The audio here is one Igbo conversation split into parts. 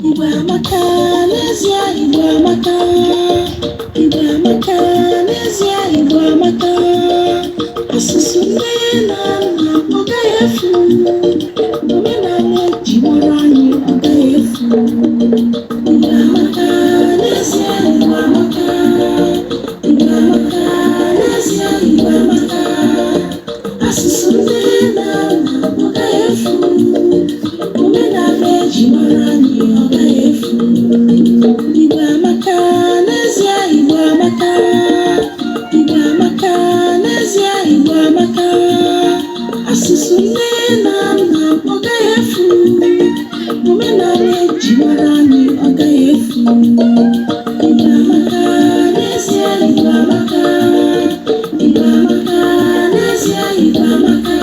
Igbo amaka n'ezie. Igbo amaka. Igbo amaka n'ezie. Igbo amaka. Asụsụ nne na nna, ọ gaghị efu. Omenala eji mara anyị, ọ gaghị efu. Igbo amaka n'ezie. Igbo amaka. Igbo amaka n'ezie. Igbo amaka. Asụsụ nne na nna, ọ gaghị efu. Omenala eji mara anyị, ọ gaghị efu. Igbo amaka n'ezie. Igbo amaka. Igbo amaka n'ezie. Igbo amaka. Asụsụ nne na nna, ọ gaghị efu. Omenala eji mara anyị, ọ gaghị efu. Igbo amaka n'ezie. Igbo amaka. Igbo amaka n'ezie. Igbo amaka.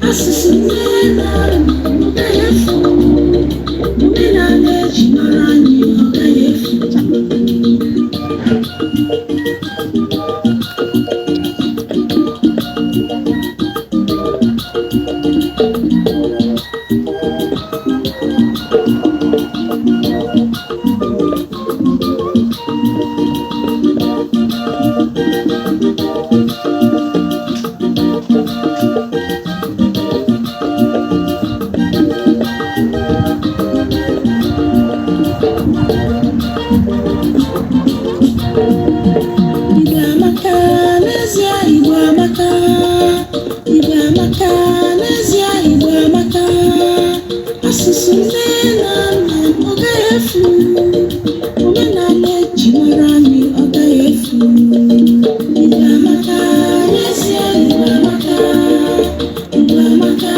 Asụsụ nne na nna, ọ gaghị efu. Omenala eji mara anyị, ọ gaghị efu. Igbo amaka n'ezie. Igbo amaka. Igbo amaka n'ezie. Igbo amaka. Asụsụ nne na nna, ọ gaghị efu. Omenala eji mara anyị, ọ gaghị efu. Igbo amaka n'ezie. Igbo amaka. Igbo amaka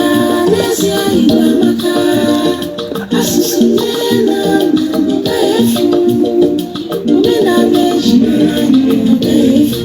n'ezie. Igbo amaka. Asụsụ nne na nna, ọ gaghị efu. Omenala eji mara anyị, ọ gaghị efu.